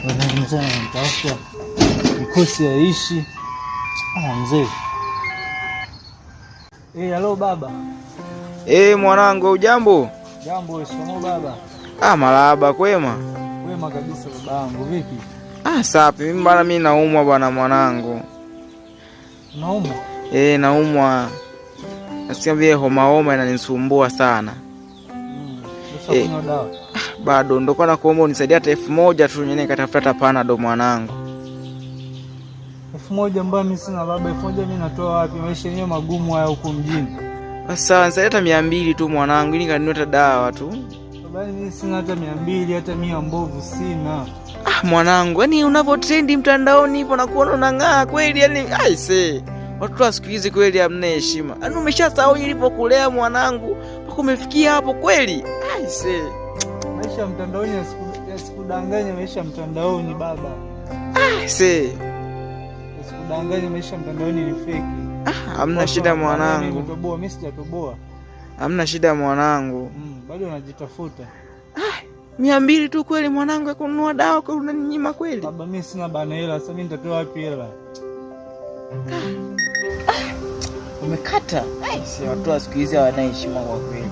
Nitafuta mikosi yaishi. Ah, mzee. Eh, halo baba. Eh, mwanangu, ujambo? Jambo, shikamoo baba. Ah, marahaba, kwema? Kwema kabisa babangu, vipi? Ah, safi. Mimi bana, mimi naumwa bwana mwanangu. Unaumwa? Eh, naumwa. Nasikia vile homa homa inanisumbua sana. Sasa kunywa dawa? Bado ndo kwa nakuomba unisaidie hata 1000 tu nyenye nikatafuta hata Panado mwanangu. 1000 ambayo mimi sina baba, 1000 mimi natoa wapi? Maisha yenyewe magumu haya huku mjini. Sasa nisaidie hata 200 tu mwanangu ili nikanunue hata dawa tu. Baba, mimi sina hata 200, hata 100 mbovu sina. Ah, mwanangu, yaani unavyo trendi mtandaoni hivyo na kuona unang'aa kweli, yaani aise. Watoto wa siku hizi kweli hamna heshima. Yaani umeshasahau nilipokulea mwanangu, mpaka umefikia hapo kweli. Aise. Maisha ya mtandaoni yasikudanganye, maisha ya mtandaoni baba. Aise. Yasikudanganye, maisha ya mtandaoni ni fake. Ah, hamna shida mwanangu. Nimetoboa, mimi sijatoboa. Hamna shida mwanangu. Bado najitafuta. 200 tu kweli mwanangu ya kununua dawa kwa unaninyima kweli? Baba, mimi sina bana hela, sasa mimi nitatoa wapi hela? Umekata. Ai, si watu wa siku hizi hawana heshima kwa kweli.